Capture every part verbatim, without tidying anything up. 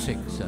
Seksa.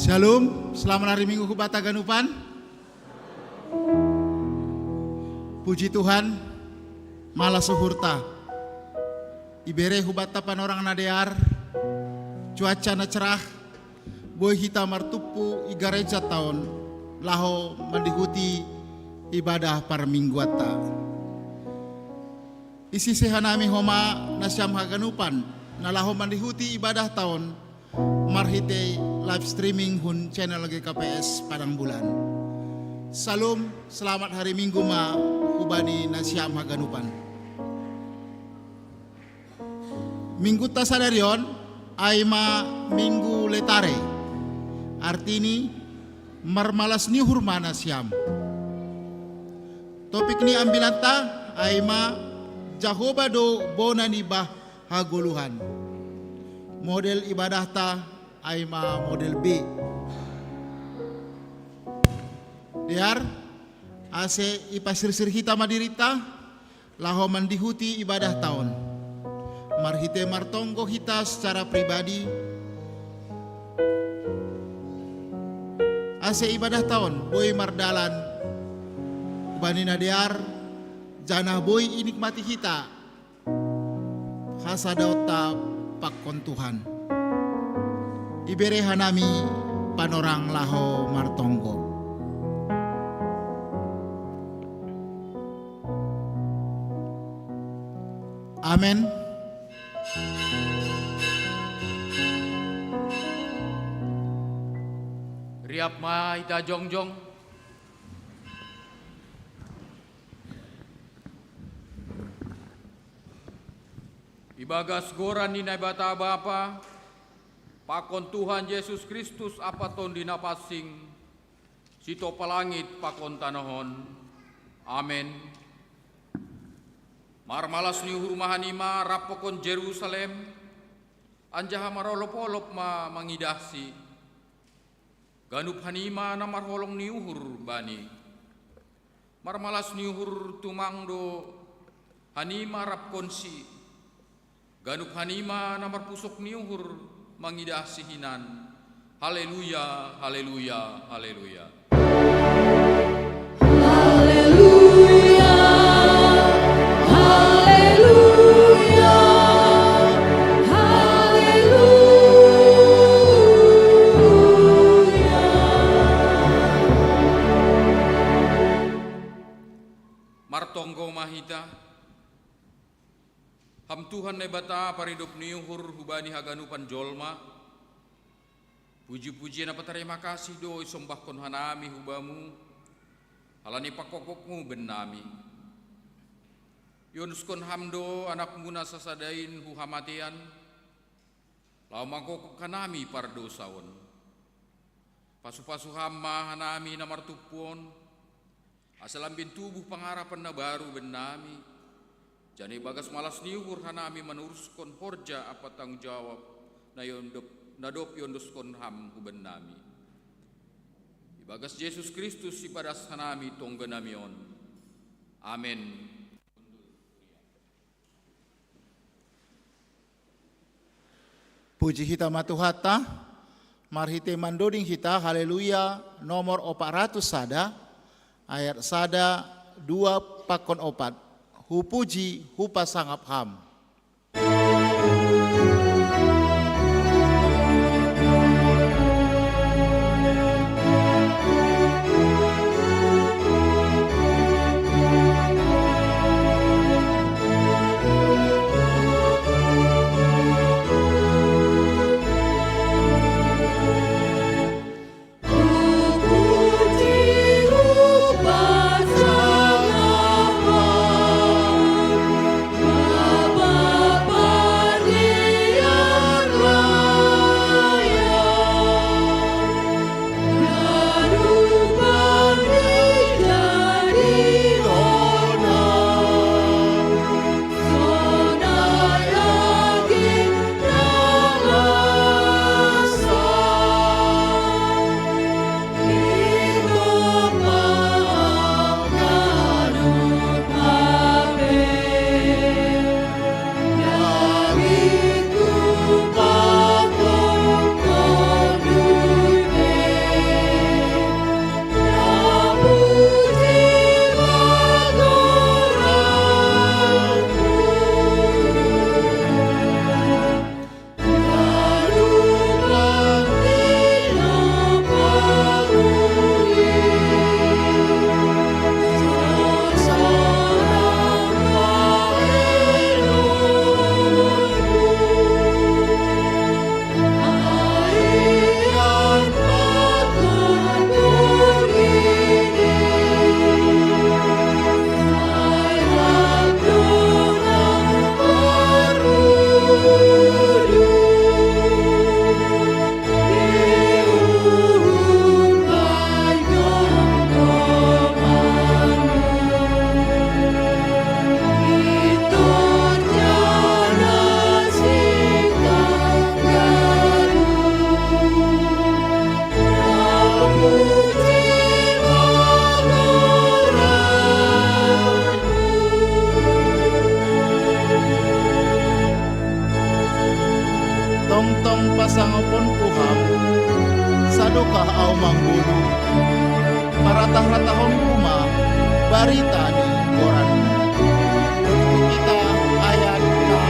Shalom, selamat hari Minggu hubatta ganupan. Puji Tuhan, malas uhurta. Ibere hubatta panorang na dear, cuaca na cerah, boi hita martumpu i garejata on, laho mandihuti ibadah parmingguanta. Isise hanami homa nasiam haganupan, na laho mandihuti ibadahta on, marhite live streaming hun channel G K P S Padang Bulan. Shalom, selamat hari Minggu ma hubani nasiam haganupan. Mingguta sadari on, ai ma Minggu Letare. Artini, marmalas ni uhur ma nasiam. Topik ni ambilanta, ai ma Jahowa do bona ni bah hagoluhan. Model ibadahta, ai ma model B. Dear, ase ipasirsir hita ma dirinta, laho mandihuti ibadahta on. Marhite martonggo hita secara pribadi, ase ibadahta on boi mardalan hubani na dear, janah boi inikmati hita hasadaonta pakon Tuhan. Ibere hanami panorang laho martonggo. Amen. Riap ma hita jongjong. Ibagas goran ni Naibata Bapa, pakon Tuhan Jesus Kristus ampa Tondi Napansing, sitopa langit pakon tanoh on. Amen. Marmalas ni uhur ma hanima rap pakon Jerusalem, anjaha marolop-olop ma mangidahsi. Ganup hanima na marholong ni uhur bani. Marmalas ni uhur tumang do hanima rapkonsi. Ganup hanima na marpusok ni uhur mangidahsi hinan. Haleluya, haleluya, haleluya. Haleluya, haleluya, haleluya. Martonggo ma hita. Ham Tuhan Naibata, paridop ni uhur hubani haganupan jolma. Puji-pujian ampa tarima kasih do isombahkon hanami hu Bamu, halani pangkopkopMu bennami. Iondoskon Ham do AnakMu na sasada in hu hamatean, laho mangkopkop hanami pardosa on. Pasu-pasu Ham ma hanami na martumpu on, asa lambin tubuh pangarapan na baru bennami, janah ibagas malas ni uhur hanami manuruskon horja ampa tanggung jawab na iondop, na dob iondoskon Ham hu bennami. Ibagas Jesus Kristus sipadas hanami tongganami on. Amen. Puji hita ma Tuhanta, marhite mandoding hita Haleluya nomor opat ratus sada, ayat sada, dua pakon opat. Hupuji, hupasangap Ham. manggulu. Paratah-ratahon uma barita ni goran. Kita ayat na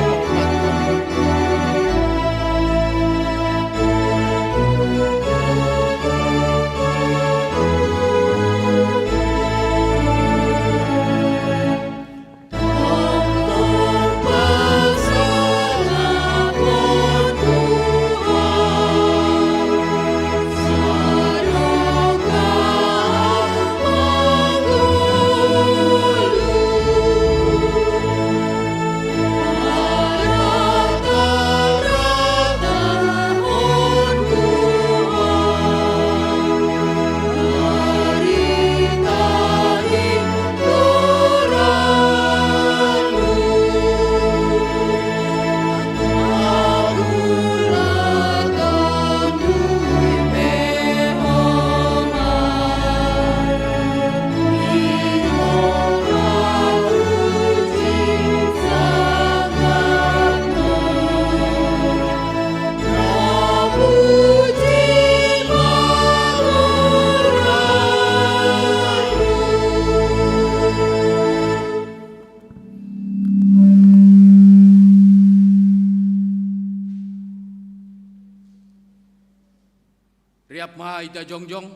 Riap ma hita jongjong.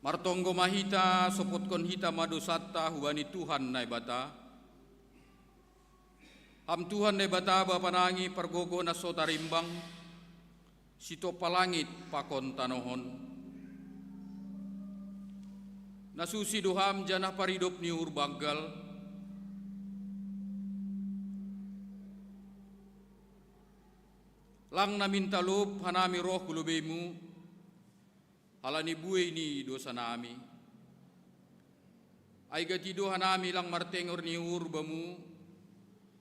Martonggo ma hita, sopotkon hita ma dosanta hubani Tuhan Naibata. Ham Tuhan Naibata, Bapa nami, pargogo na so tarimbang, sitompa langit pakon tanoh on. Na susi do Ham janah paridop ni uhur banggal. Lang na minta lop hanami roh hu lobei-Mu, halani buei ni dosa nami. Ai gati do hanami lang martengger ni uhur Bamu,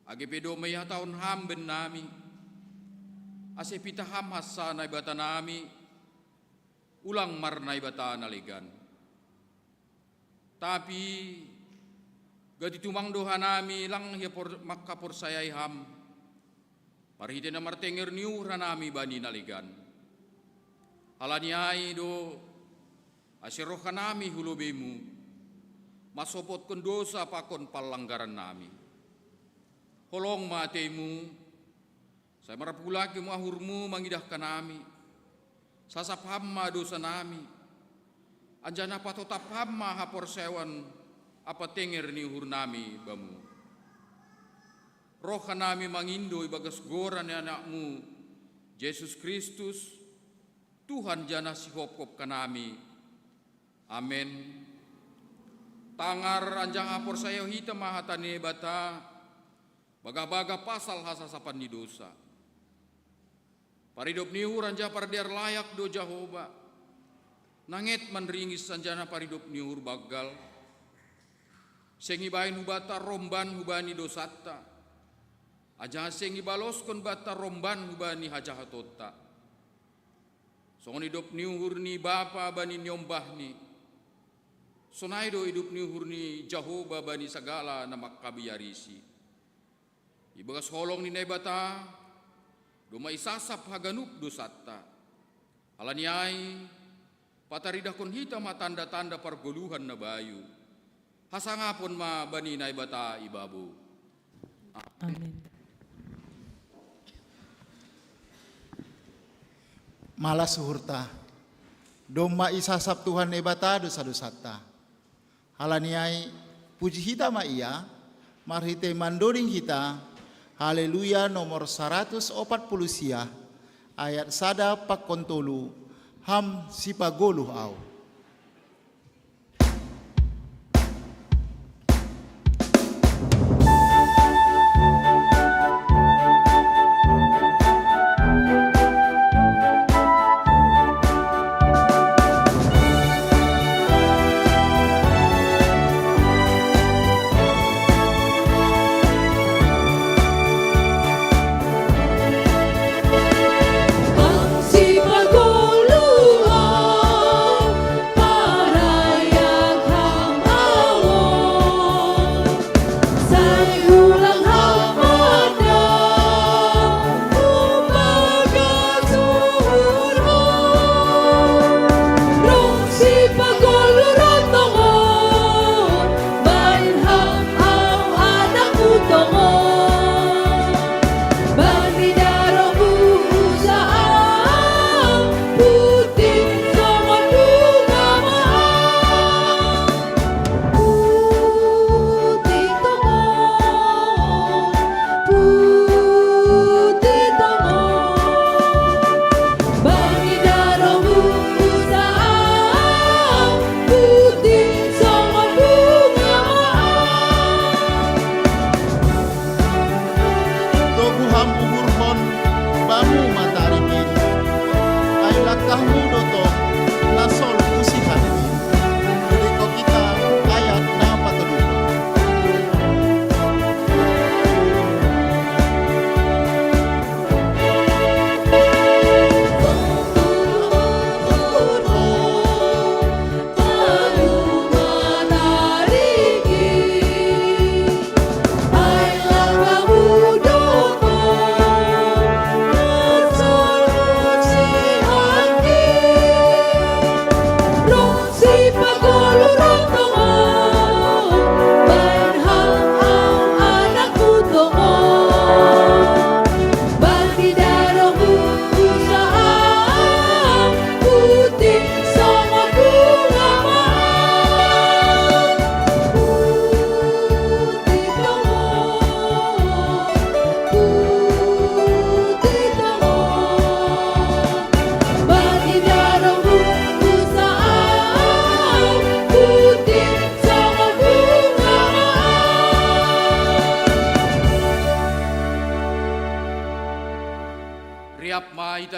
age pe domma ihatahon Ham bennami, ase pitah Ham hansa Naibata nami, ulang marnaibata na legan. Tapi gati tumang do hanami lang hia por-, mangkaporsayai Ham, marhitei na martengger ni uhur hanami bani na legan. Halani ai do, ase roh hanami hu lobei-Mu, mansopotkon dosa pakon panlanggaran nami. Holong ma atei-Mu, sai marpulak ma uhur-Mu mangidah hanami. Sasap Ham ma dosa nami, anjaha patotap Ham ma haporsayaon ampa tenger ni uhur nami Bamu. Roh hanami mangindo ibagas goran ni Anak-Mu, Jesus Kristus, Tuhan janah sihopkop hanami. Amen. Tangar anjaha porsayaon hita ma hata ni Naibata, bagah-bagah pasal hasasapan ni dosa. Paridop ni uhur anjaha pardear layak do Jahowa, nanget manringis anjaha paridop ni uhur banggal. Seng ibahen hubanta romban hubani dosanta, anjaha seng ibaloskon banta romban hubani hajahatonta. Songon idop ni uhur ni bapa bani niombahni, sonai do idop ni uhur ni Jahowa bani sagala na mangkabiarisi. Ibagas holong ni Naibata, domma isasap haganup dosanta. Halani ai, pataridahkon hita ma tanda-tanda pargoluhan na bayu. Hasangapon ma bani Naibata ibabo. Amen. Malas uhurta. Domma isasap Tuhan Naibata dosa-dosanta. Halani ai, puji hita ma Ia, marhitei mandoding hita, Haleluya nomor saratus opat puluh sia, ayat sada pakon tolu, Ham sipagoluh ahu.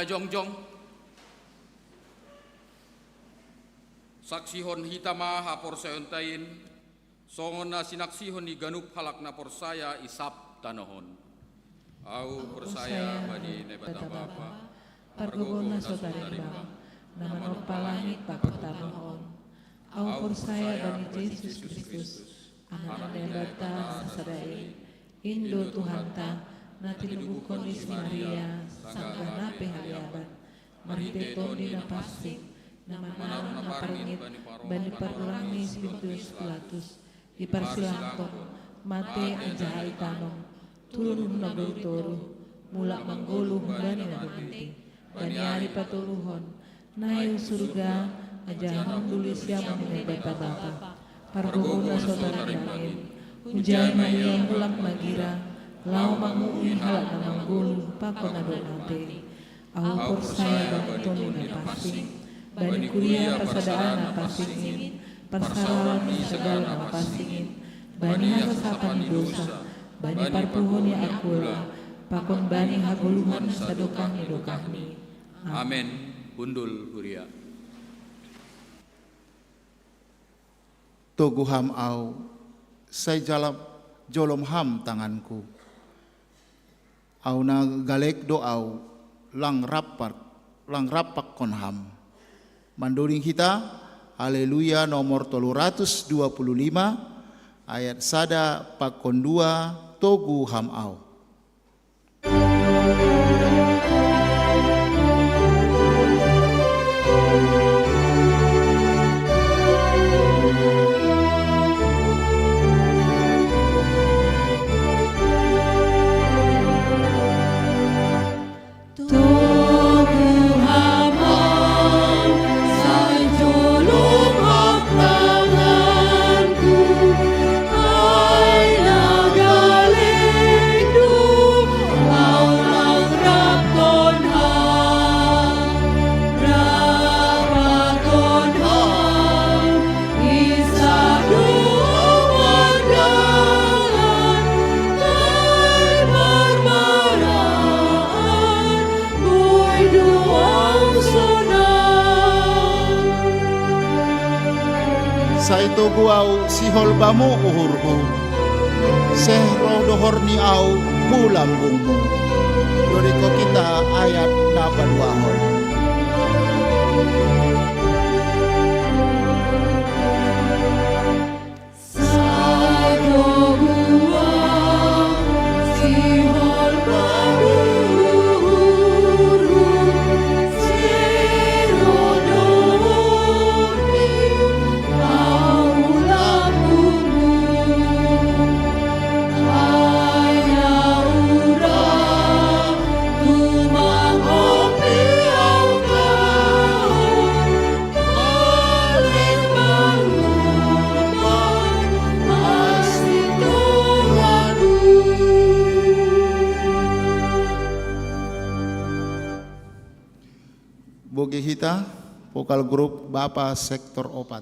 Jongjong. Saksihon hita ma haporsayaonta in, songon na sinaksihon ni ganup halak na porsaya i sab tanoh on. Ahu porsaya bani Naibata Bapa, pargogoh na so tarimbang, na manompa langit pakon tanoh on. Ahu porsaya bani Jesus Kristus, Anak ni Naibata na sasada i, in do Tuhanta, na tinubuhon ni si Maria, sanggah na pehaliaban, marhitei Tondi Napansing, na manang na parngit bani parorang ni si Pontius Pilatus, diparsilangkon, mate anjaha itanom, turun hu nagori toruh, mulak manggoluh humbani na mate, bani ari patoluhon, naeng hu surga, anjaha hundul di siamun ni Naibata Bapa, pargogoh na so tarimbang in. Hujaha ma ia mulak magira, laho manguhumi halak na manggoluh pakon na dob mate. Ahu porsaya bani Tondi Napansing, bani kuria parsadaan na pansing in, parsaraon ni sagala na pansing in, bani hasasapan ni dosa, bani parpuho ni angkula, pakon bani hagoluhan sadokah ni dokahni. Amen. Hundul huria. Togu Ham ahu, sai jala jolom Ham tanganku. Ahu na galek do ahu, lang rap pak-, lang rap pakon Ham. Mandoding hita, Haleluya nomor tolu ratus dua puluh lima, ayat sada pakon dua, Togu Ham ahu. Sai togu ahu sihol Bamu uhurhu, seh roh dohor ni ahu hu lambungMu. Dodingkon hita ayat na paduahon. Bogei hita, vokal grup Bapa sektor opat.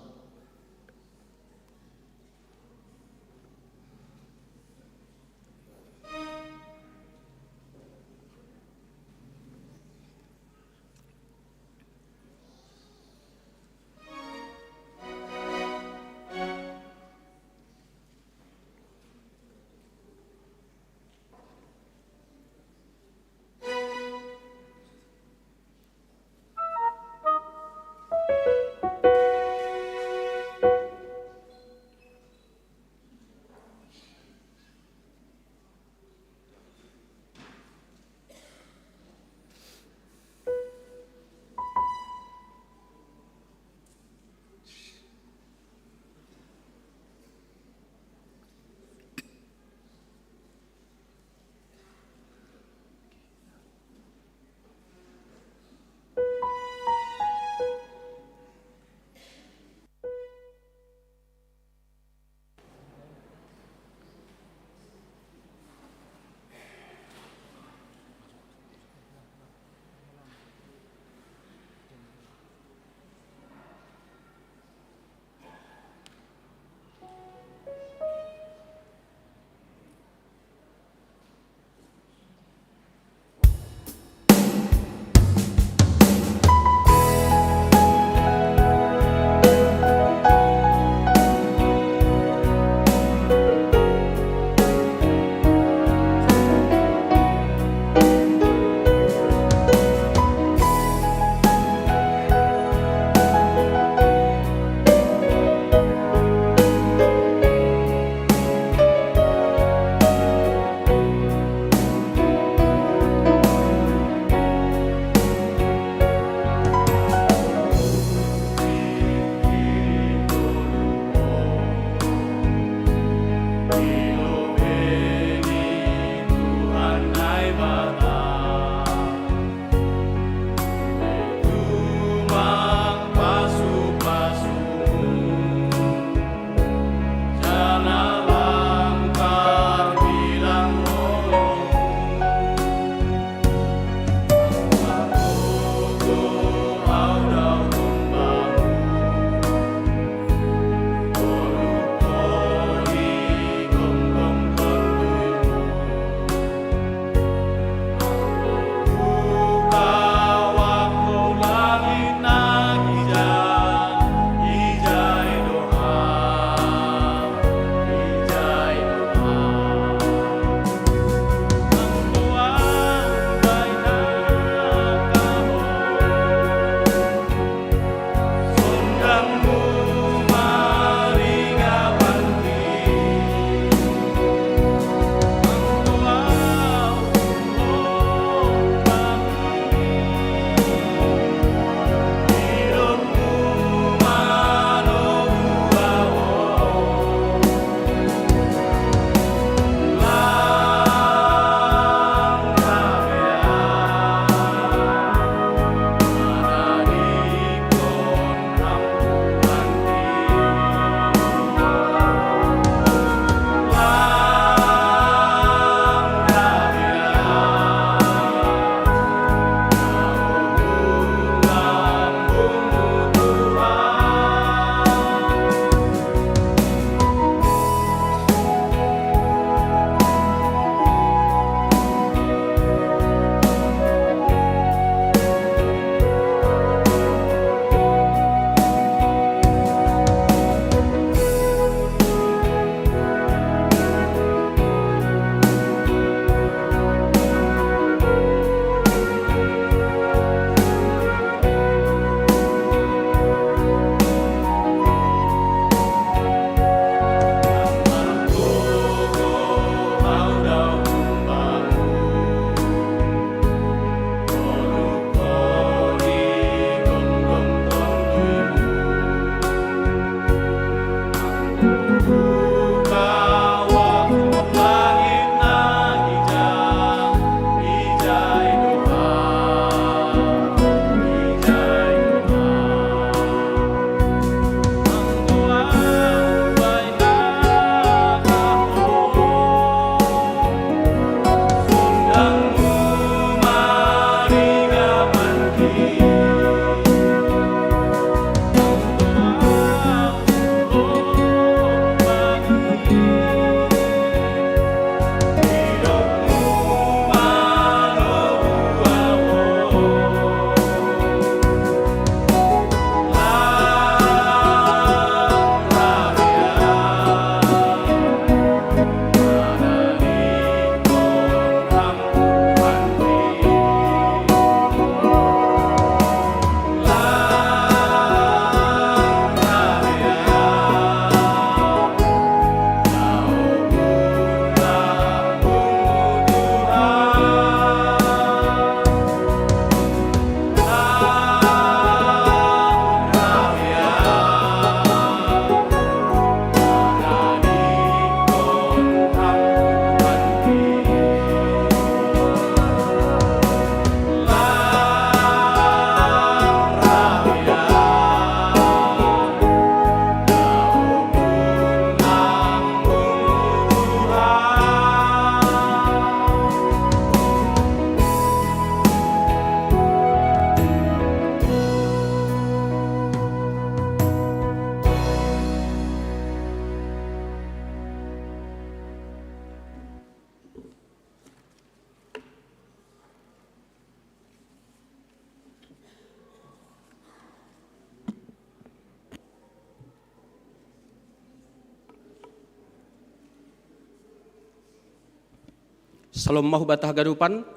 Salom mahu bata haganupan.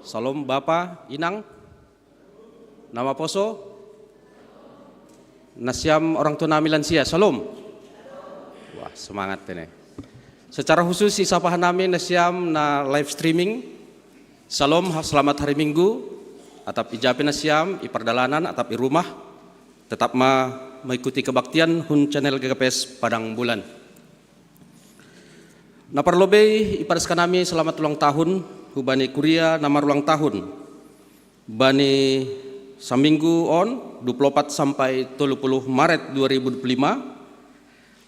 Salom Bapa, Inang. Nama poso? Nasiam orang tua nami lansia. Salom. Wah, semangat ini. Secara khusus isapa hanami nasiam na live streaming. Salom, ha- selamat hari Minggu. Atap ijapi nasiam, i pardalanan, atap i rumah. Tetap ma mengikuti kebaktian hun channel G K P S Padang Bulan. Na parlobei iparaskan nami selamat ulang tahun hubani kuria na marulang tahun bani saminggu on, dua puluh empat sampai tolu puluh Maret dua ribu dua puluh lima.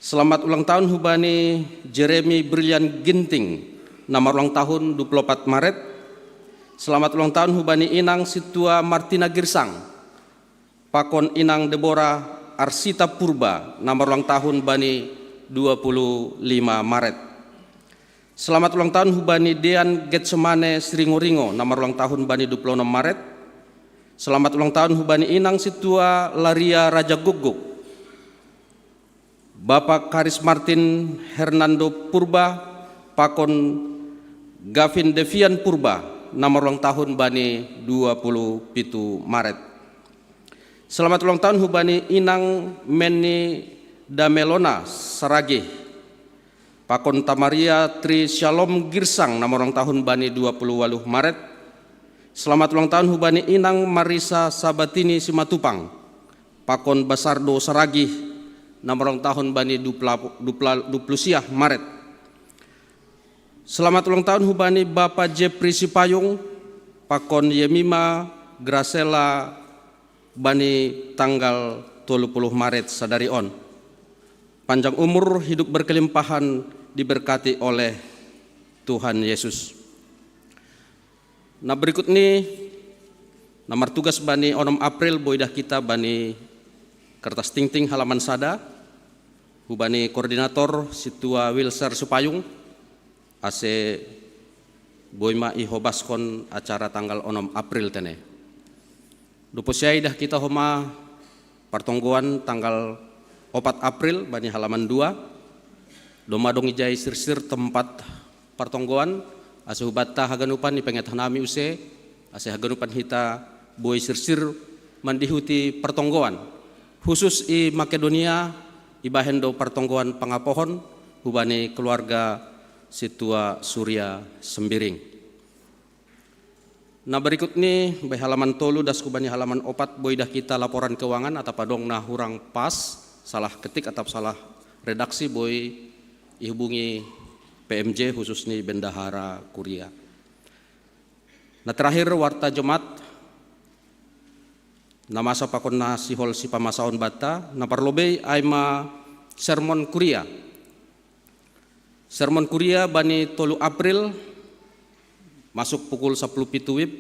Selamat ulang tahun hubani Jeremy Brilliant Ginting na marulang tahun dua puluh empat Maret. Selamat ulang tahun hubani Inang Situa Martina Girsang pakon Inang Deborah Arsita Purba na marulang tahun bani dua puluh lima Maret. Selamat ulang tahun hubani Dean Getsemane Siringoringo na marulang tahun bani dua puluh enam Maret. Selamat ulang tahun hubani Inang Situa Laria Raja Guguk. Bapak Karis Martin Hernando Purba pakon Gavin Devian Purba na marulang tahun bani dua puluh pitu Maret. Selamat ulang tahun hubani Inang Meni Damelona Saragih pakon Tamaria Tri Shalom Girsang na marulang tahun bani dua puluh waluh Maret. Selamat ulang tahun hubani Inang Marisa Sabatini Simatupang pakon Basardo Saragih na marulang tahun bani dua puluh, dua puluh, dua puluh sia Maret. Selamat ulang tahun hubani Bapa Jepri Sipayung pakon Yemima Gracela bani tanggal tolu puluh Maret sadari on. Panjang umur, hidup berkelimpahan, diberkati oleh Tuhan Yesus. Na berikut ni na martugas bani onom April, boi dah hita bani kertas tingting halaman sada, hubani koordinator Situa Wilser Supayung, ase boi ma ihobaskon acara tanggal onom April tene. Dopo siai dah hita homa partonggoan tanggal opat April bani halaman dua. Doma dong ijai sirsir tempat partonggoan, ase hubanta haganupan ipenget hanami use, ase haganupan hita boi sirsir mandihuti partonggoan. Khusus i Makedonia, ibahen do partonggoan pangapohon hubani keluarga Situa Surya Sembiring. Na berikut ni, bani halaman tolu dasku bani halaman opat, boi dah hita laporan keuangan, atap adong na hurang pas, salah ketik atap salah redaksi, boi ihubungi P M J, khusus ni bendahara kuria. Na terakhir, warta Jumat, na masa pakon na sihol sipamasaon banta, na parlobei ai ma sermon kuria. Sermon kuria bani tolu April, masuk pukul sapuluh pitu wib,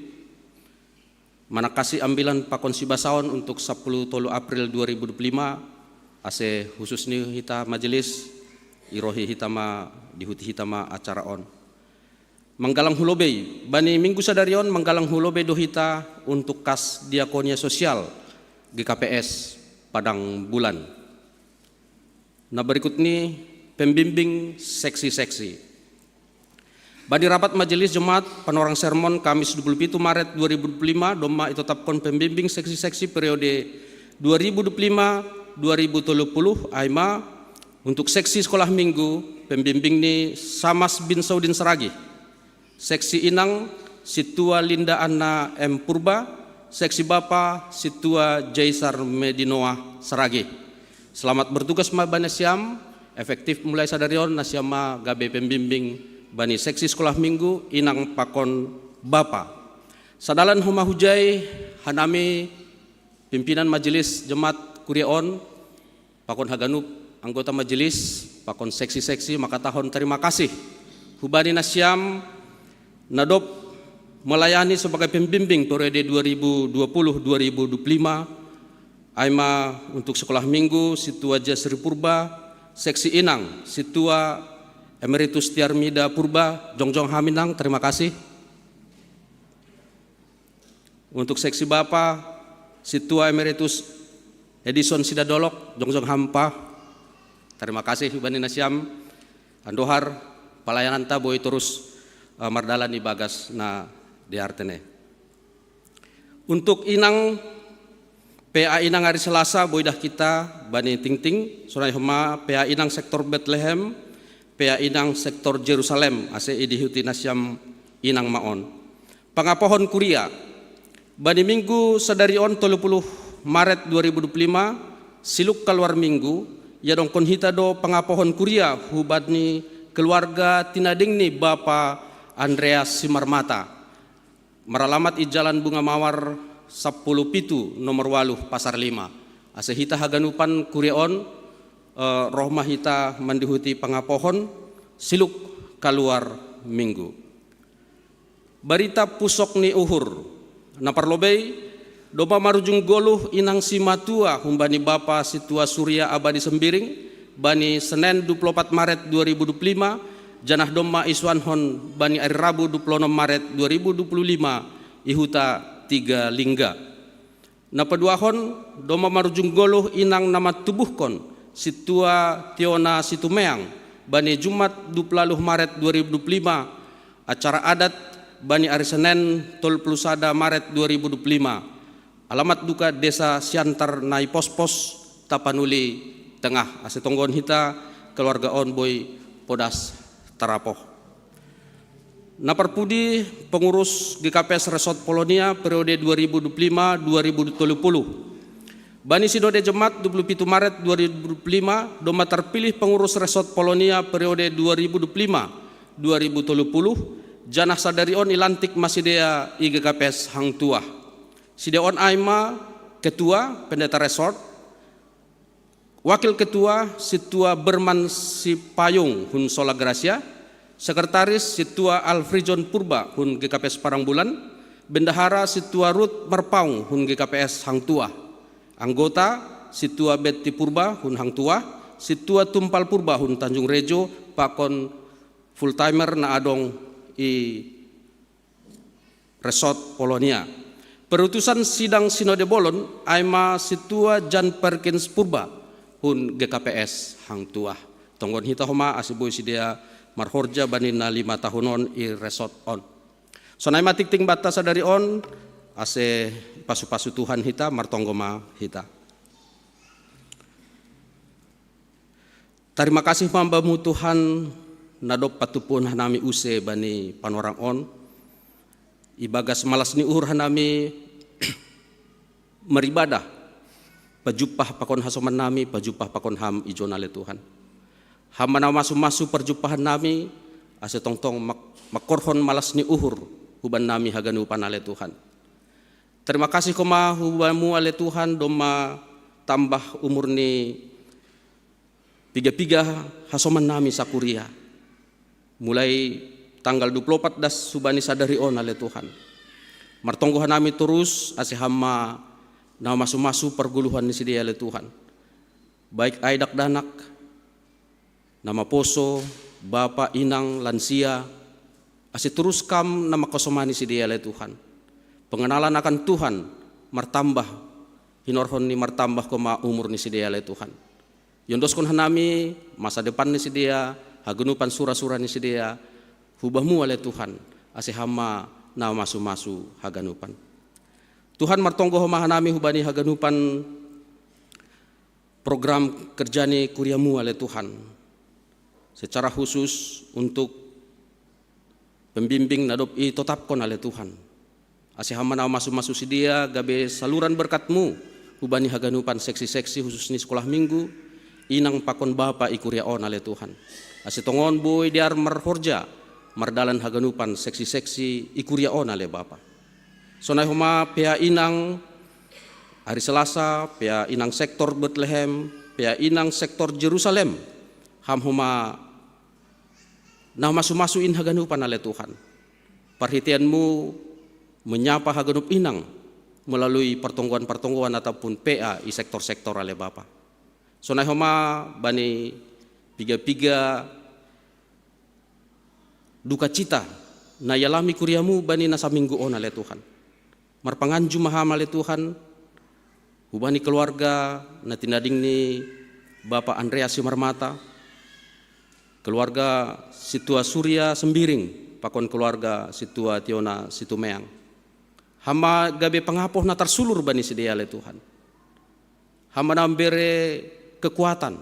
manangkasi ambilan pakon sibasaon untuk sapuluh tolu April dua ribu dua puluh lima, ase khusus ni hita majelis, irohi hita ma, dihuti hita ma acara on. Manggalang hulobei, bani minggu sadari on manggalang hulobei do hita untuk kas diakonia sosial G K P S Padang Bulan. Na berikut ni pembimbing seksi-seksi. Bani rapat majelis Jumat, panorang sermon Kamis dua puluh pitu Maret dua ribu dua puluh lima, doma itotapkon pembimbing seksi-seksi periode dua ribu dua puluh lima dua ribu tolu puluh, ai ma untuk seksi sekolah minggu, pembimbing ni Samas bin Saudin Saragih. Seksi inang, Situa Linda Anna M Purba. Seksi bapa, Situa Jaisar Medinoa Saragih. Selamat bertugas ma bani nasiam, efektif mulai sadari on nasiam ma gabe pembimbing bani seksi sekolah minggu, inang pakon bapa. Sadalan homa hujai, hanami pimpinan majelis Jumat kuria on, pakon haganup anggota majelis, pakon seksi-seksi, mangkatahon terima kasih hubani nasiam na dob melayani sebagai pembimbing periode dua ribu dua puluh dua ribu dua puluh lima, ai ma untuk sekolah minggu, Situa Jasri Purba, seksi inang, Situa Emeritus Tiarmida Purba, jongjong ham inang, terima kasih. Untuk seksi bapa, Situa Emeritus Edison Sidadolok, jongjong ham pa. Terima kasih bani nasiam, andohar pelayananta boi torus eh, mardalan ibagas na dear tene. Untuk inang, P A inang ari Selasa boi dah hita bani tingting, sonai homa P A inang sektor Betlehem, P A inang sektor Jerusalem, ase idihuti nasiam inang ma on. Pangapohon kuria. Bani minggu sadari on tolu puluh Maret dua ribu dua puluh lima, siluk kaluar minggu, iadongkon hita do pangapohon kuria hubani keluarga tinading ni Bapa Andreas Simarmata. Maralamat i Jalan Bunga Mawar sapuluh pitu nomor waluh Pasar Lima. Ase hita haganupan kuria on, eh, roh ma hita mandihuti pangapohon siluk kaluar minggu. Barita pusok ni uhur. Na parlobei, domma marujung goluh inang simatua humbani Bapa Situa Surya Abadi Sembiring, bani Senen dua puluh opat Maret dua ribu dua puluh lima, janah domma isuankon bani ari Rabu dua puluh onom Maret dua ribu dua puluh lima, i huta Tiga Lingga. Na paduahon, domma marujung goluh inang na mantubuhkon Situa Tiona Situmeang, bani Jumat dua puluh waluh Maret dua ribu dua puluh lima, acara adat bani ari Senen tolu puluh sada Maret dua ribu dua puluh lima. Alamat duka Desa Siantar Nai Pospos, Tapanuli Tengah. Ase tonggohon hita keluarga on boi podas tarapoh. Na parpudi, pengurus G K P S Resort Polonia periode dua ribu dua puluh lima dua ribu tolu puluh. Bani Sinode Jemaat dua puluh pitu Maret dua ribu dua puluh lima, domma tarpilih pengurus Resort Polonia periode dua ribu dua puluh lima dua ribu tolu puluh, janah sadari on ilantik ma sidea i G K P S Hang Tuah. Sidea on ai ma: Ketua, Pendeta Resort, Wakil Ketua, Situa Berman Sipayung hun Sola Gracia, Sekretaris, Situa Alfrijon Purba hun G K P S Padang Bulan, Bendahara, Situa Ruth Marpaung hun G K P S Hang Tuah, anggota, Situa Betty Purba hun Hang Tuah, Situa Tumpal Purba hun Tanjung Rejo, pakon full timer na adong i Resort Polonia. Perutusan sidang Sinode bolon ai ma Situa Jan Perkins Purba hun G K P S Hang Tuah. Tonggohon hita homa ase boi sidea marhorja bani na lima tahun on i resort on. Sonai ma tingting banta sadari on, ase pasu-pasu Tuhan hita, martonggo ma hita. Tarima kasih ma Bamu Tuhan, na dob patumpuhon hanami use bani panorang on. Ibagas malas ni uhur hanami maribadah, pajumpah pakon hasoman nami, pajumpah pakon Ham i jona ale Tuhan. Ham ma na masu-masu parjumpahan nami, ase tongtong mak-, mangkorhon malas ni uhur huban nami haganupan ale Tuhan. Tarima kasih homa hu Bamu ale Tuhan, domma tambah umur ni piga-piga hasoman nami sakuria. Mulai tanggal dua puluh opat das subani sadari on ale Tuhan. Martonggo hanami torus ase Ham ma na masu-masu pargoluhan ni sidea ale Tuhan. Baik ai dakdanak, na maposo, bapa, inang, lansia, ase torus Kam na mangkasomani sidea ale Tuhan. Pengenalan akan Tuhan martambah, hinorhon ni martambah homa umur ni sidea ale Tuhan. Iondoskon hanami masa depan ni sidea, haganupan sura-sura ni sidea, hu Bamu ale Tuhan, ase Ham ma na masu-masu haganupan. Tuhan, martonggo homa hanami hubani haganupan program kerja ni kuria-Mu ale Tuhan. Secara khusus untuk pembimbing na dob itotapkon ale Tuhan. Ase Ham ma na masu-masu sidea gabe saluran berkat-Mu hubani haganupan seksi-seksi khusus ni sekolah minggu, inang pakon bapa i kuria on ale Tuhan. Ase tongon boi dear marhorja, mardalan haganupan seksi-seksi i kuria on ale Bapa. Sonai homa P A inang ari Selasa, P A inang sektor Betlehem, P A inang sektor Jerusalem, Ham homa na masu-masu in haganupan ale Tuhan. Parhitean-Mu menyapa haganup inang melalui partonggoan-partonggoan ataupun P A i sektor-sektor ale Bapa. Sonai homa bani piga-piga dukacita na ialami kuria-Mu bani na saminggu on ale Tuhan. Marpanganju ma Ham ale Tuhan, hubani keluarga na tinading ni Bapa Andreas Simarmata, keluarga Situa Surya Sembiring, pakon keluarga sintua Tiona Situmeang. Ham ma gabe pangapoh na tarsulur bani sidea ale Tuhan. Ham ma na mambere kekuatan,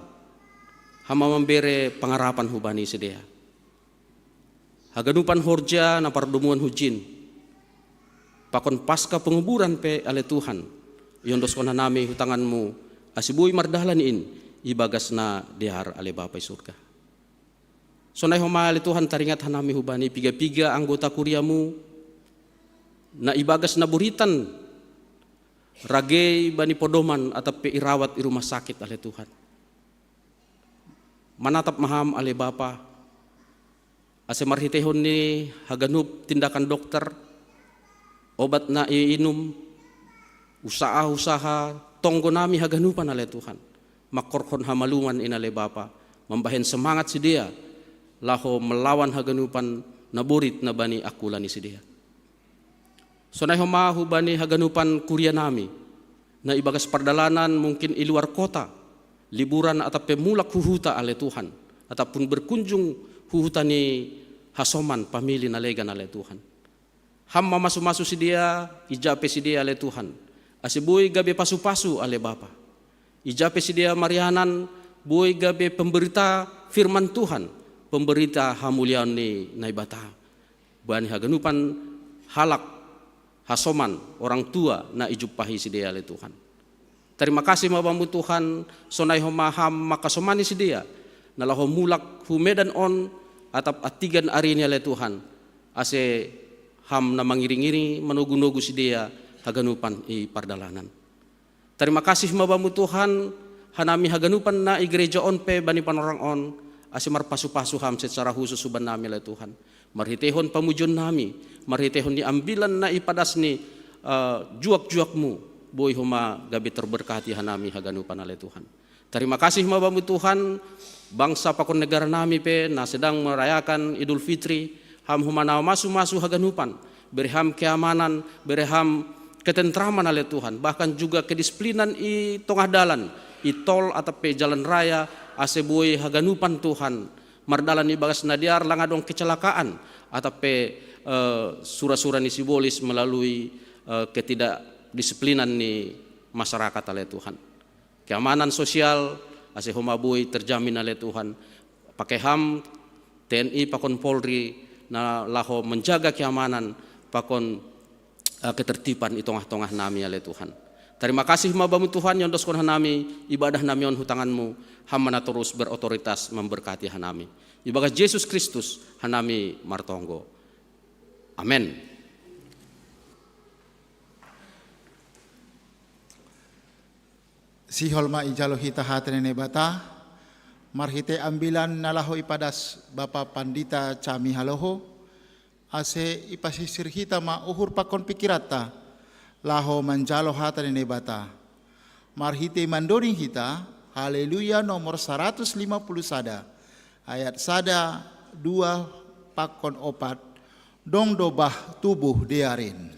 ham ma mambere pangarapan hubani sidea. Haganupan horja na pardomuan hujin, pakon pasca penguburan pe ale Tuhan, iondoskon hanami hu tanganmu, ase boi mardalan in ibagas na dear ale Bapa i surga. Sonai homa ale Tuhan taringat hanami hubani piga-piga anggota kuriamu, na ibagas na buritan ragei bani podoman atap pe irawat i rumah sakit ale Tuhan. Manatap ma ham ale Bapa, ase marhiteihon ni haganup tindakan dokter, obat na iinum, usaha-usaha tonggo nami haganupan ale Tuhan, mangkorhon hamaluman in ale Bapa, mambahen semangat sidea, laho melawan haganupan na borit na bani angkula ni sidea. Sonai homa hubani haganupan kuria nami, na ibagas pardalanan mungkin i luar kota, liburan atap pe mulak hu huta ale Tuhan, atap pun berkunjung hu huta ni hasoman pamili na legan ale Tuhan. Ham ma masu-masu sidea, ija pe sidea ale Tuhan, ase boi gabe pasu-pasu ale Bapa. Ija pe sidea marianan, boi gabe pemberita firman Tuhan, pemberita hamuliaon ni Naibata. Bani haganupan halak, hasoman, orang tua na ijumpahi sidea ale Tuhan. Tarima kasih ma bamu Tuhan, sonai homa ham mangkasomani sidea, na laho mulak hu Medan on, atap antigan ari ni ale Tuhan, ase ham na mangiring-iring manogu-nogu sidea haganupan i pardalanan. Tarima kasih ma bamu Tuhan, hanami haganupan na i gereja on pe bani panorang on, ase marpasu-pasu ham secara khusus hubannami ale Tuhan. Marhiteihon pamujion nami, marhiteihon ni ambilan na ipadas ni eh, juak-juakmu, boi homa gabe terberkati hanami haganupan ale Tuhan. Tarima kasih ma bamu Tuhan, bangsa pakon negara nami pe na sedang merayakan Idul Fitri, ham homa na masu-masu haganupan, bere ham keamanan, bere ham ketentraman ale Tuhan, bahkan juga kedisiplinan i tongah dalan, i tol atap pe jalan raya, ase boi haganupan Tuhan, mardalan ibagas na dear lang adong kecelakaan, atap pe eh, sura-sura ni sibolis melalui eh, ketidakdisiplinan ni masyarakat ale Tuhan. Keamanan sosial, ase homa boi terjamin ale Tuhan. Pake ham T N I pakon Polri na laho menjaga keamanan pakon eh, ketertiban i tongah-tongah nami ale Tuhan. Tarima kasih ma bamu Tuhan, iondoskon hanami ibadah nami on hu tanganmu, ham ma na torus berotoritas memberkati hanami. Ibagas Jesus Kristus hanami martonggo. Amen. Sihol ma ijalo hita hata ni Naibata, marhite ambilan na laho ipadas Bapa Pandita Cami Haloho, ase ipasisir hita ma uhur pakon pikiranta, laho manjalo hata ni Naibata. Marhite mandoding hita, Haleluya nomor saratus lima puluh sada, ayat sada, dua, pakon opat, dong do bah tubuh dearin.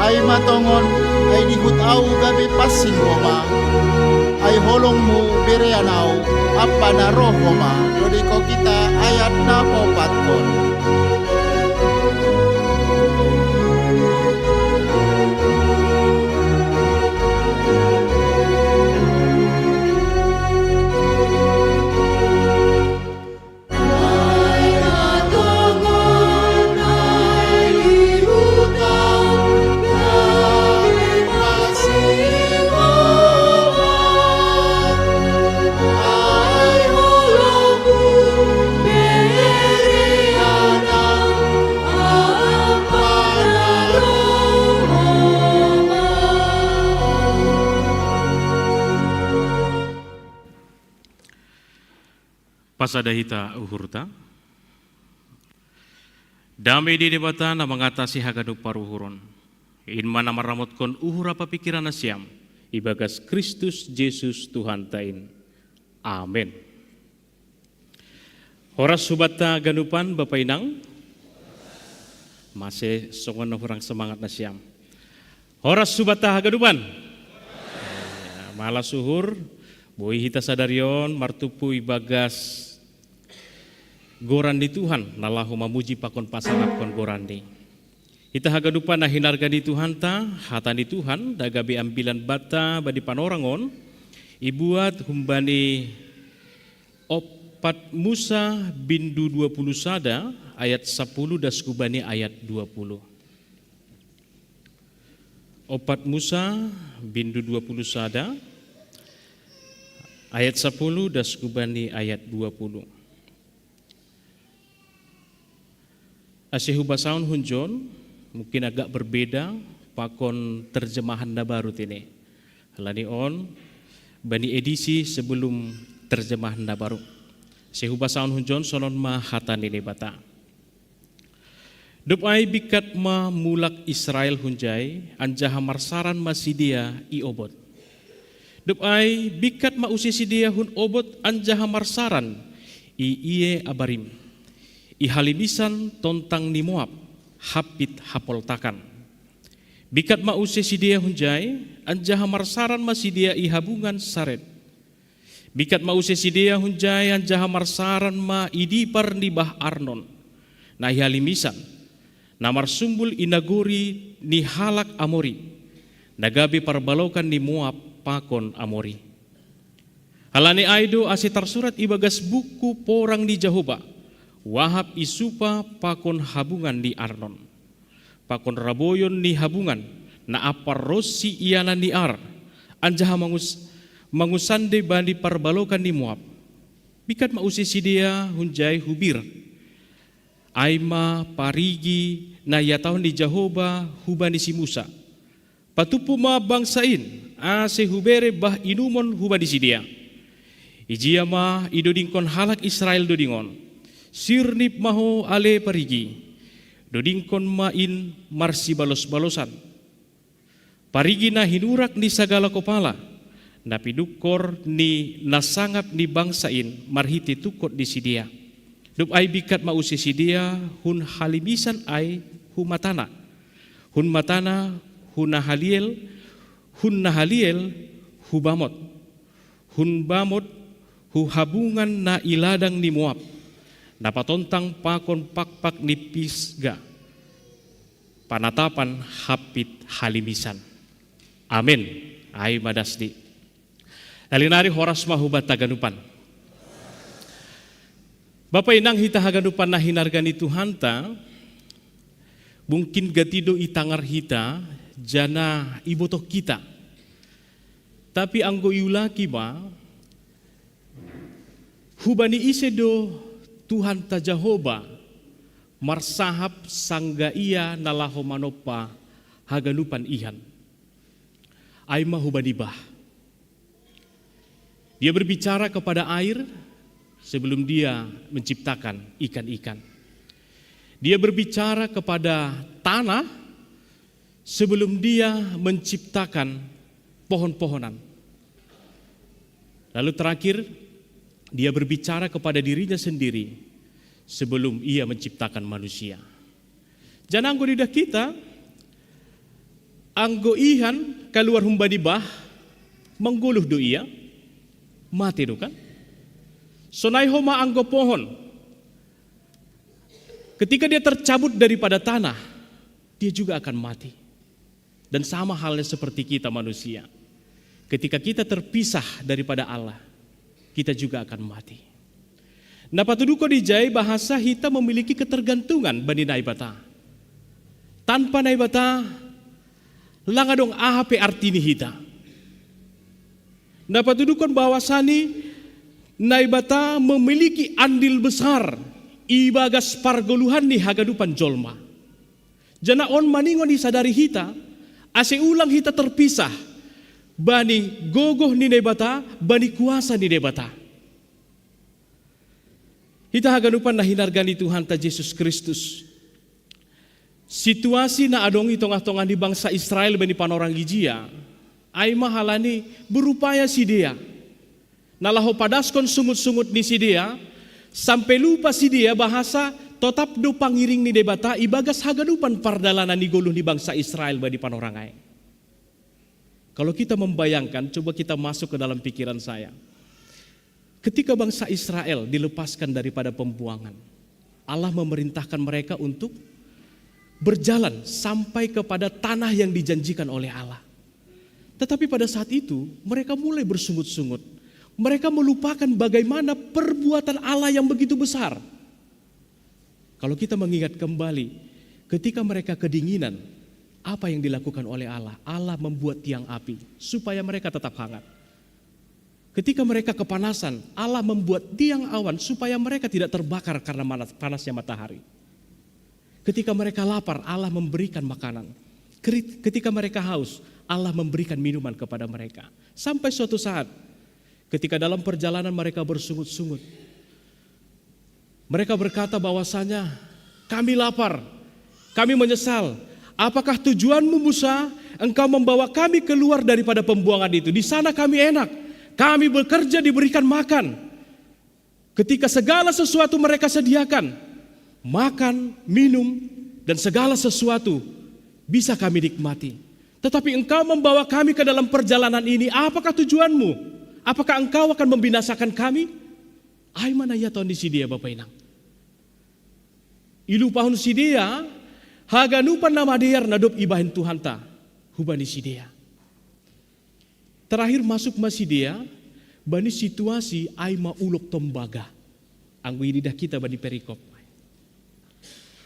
Ai ma tongon, ai dihut ahu gabe pansing homa, ai holongmu berean ahu, ampa na roh homa, dodiko kita ayat na paopatkon. Pasada hita uhurta. Dame di Debata na mangatasi haganup paruhuron, in ma na maramotkon uhur pakon pikiran nasiam ibagas Kristus Jesus Tuhanta in. Amen. Horas hubanta haganupan, Bapa Inang. Masih songon na hurang semangat nasiam. Horas hubanta haganupan. Malas uhur, boi hita sadari on martumpu ibagas goran ni Tuhan, na laho mamuji pakon pasangapkon goranNi. Hita haganupan na hinarga ni Tuhanta, hata ni Tuhan na gabe ambilan banta bani panorang on, ibuat humbani Opat Musa bindu dua puluh sada ayat sapuluh das hubani ayat dua puluh. Opat Musa bindu dua puluh sada ayat sapuluh das hubani ayat dua puluh. Ase hubasaon hunjon, mungkin agak berbeda pakon terjemahan na baru tene. Halani on, bani edisi sebelum terjemahan na baru. Ase hubasaon hunjon, sonon ma hata ni Debata. Dob ai bingkat ma mulak Israel hunjai, anjaha marsaran ma sidea i obot. Dob ai bingkat ma use sidea hun obot anjaha marsaran i Iye-Abarim, i halimisan tontang ni Moab, hampit hapoltakan. Bingkat ma use sidea hunjai, anjaha marsaran ma sidea i habungan Sared. Bingkat ma use sidea hunjai anjaha marsaran ma i dipar ni bah Arnon, na i halimisan, na marsumbul i nagori ni halak Amori, na gabe parbalokan ni Moab pakon Amori. Halani ai do ase tarsurat ibagas buku porang ni Jahoba, wahap i supa pakon habungan ni Arnon, pakon raboyon ni habungan, na ampar ronsi ianan ni Ar, anjaha mangus, mangusande bani parbalokan ni Moab. Bingkat ma use sidea hunjai hu Bir. Ai ma parigi na ihatahon ni Jahoba hubani si Musa: Patumpu ma bangsa in, ase hubere bah inumon hubani sidea. Ijia ma idodingkon halak Israel doding on: Sirnip ma ho ale parigi, dodingkon ma in marsibalos-balosan. Parigi na hinurak ni sagala kopala, na pinungkor ni na sangap ni bangsa in marhite tungkot ni sidea. Dob ai bingkat ma use sidea hun halimisan ai hu Matana, hun Matana hu Nahaliel, hun Nahaliel hu Bamot, hun Bamot hu habungan na i ladang ni Moab, na patontang pakon pakpak ni Pisga, panatapan hampit halimisan. Amen. Ai ma das di. Nali nari horas ma hubanta haganupan. Bapa Inang, hita haganupan na hinarga ni Tuhanta, mungkin gati do itangar hita, janah ibotoh hita. Tapi anggo iulaki ma, hubani ise do Tuhanta Jahoba marsahap sanggah Ia na laho manompa haganupan ihan? Ai ma hubani bah. Dia berbicara kepada air sebelum Dia menciptakan ikan-ikan. Dia berbicara kepada tanah sebelum Dia menciptakan pohon-pohonan. Lalu terakhir, Dia berbicara kepada dirinya sendiri sebelum Ia menciptakan manusia. Janah anggo didah hita, anggo ihan kaluar humbani bah, manggoluh do ia, mate do kan? Sonai homa anggo pohon, ketika dia tercabut daripada tanah, dia juga akan mati. Dan sama halnya seperti kita manusia. Ketika kita terpisah daripada Allah, kita juga akan mati. Na patuduhkon ijai bahasa hita memiliki ketergantungan bani Naibata. Tanpa Naibata, lang adong aha pe arti ni hita. Na patuduhkon bahwasani Naibata memiliki andil besar ibagas pargoluhan ni haganupan jolma. Janah on maningon isadari hita, ase ulang hita terpisah bani gogoh ni Naibata, bani kuasa ni Naibata. Hita haganupan na hinarga ni Tuhanta Jesus Kristus. Situasi na adong i tongah-tongah ni bangsa Israel bani panorang i jia, ai ma halani berupaya sidea na laho padaskon sungut-sungut ni sidea, sampe lupa sidea bahasa totap do pangiring ni Debata i bagas haganupan pardalanan ni goluh ni bangsa Israel bani panorang ai. Kalau kita membayangkan, coba kita masuk ke dalam pikiran saya. Ketika bangsa Israel dilepaskan daripada pembuangan, Allah memerintahkan mereka untuk berjalan sampai kepada tanah yang dijanjikan oleh Allah. Tetapi pada saat itu, mereka mulai bersungut-sungut. Mereka melupakan bagaimana perbuatan Allah yang begitu besar. Kalau kita mengingat kembali, ketika mereka kedinginan, apa yang dilakukan oleh Allah? Allah membuat tiang api supaya mereka tetap hangat. Ketika mereka kepanasan, Allah membuat tiang awan supaya mereka tidak terbakar karena manas-, panasnya matahari. Ketika mereka lapar, Allah memberikan makanan. Keri-, ketika mereka haus, Allah memberikan minuman kepada mereka. Sampai suatu saat, ketika dalam perjalanan mereka bersungut-sungut, mereka berkata bahwasanya, "Kami lapar, kami menyesal. Apakah tujuanmu, Musa? Engkau membawa kami keluar daripada pembuangan itu. Di sana kami enak. Kami bekerja, diberikan makan." Ketika segala sesuatu mereka sediakan, makan, minum, dan segala sesuatu bisa kami nikmati. Tetapi engkau membawa kami ke dalam perjalanan ini, apakah tujuanmu? Apakah engkau akan membinasakan kami? Ai ma na ia taon ni sidea, Bapa Inang. Ilupahon sidea haganupan na madear na dob ibahen Tuhanta hubani sidea. Terakhir masuk ma sidea bani situasi ai ma ulok tombaga. Anggo ididah kita bani perikop.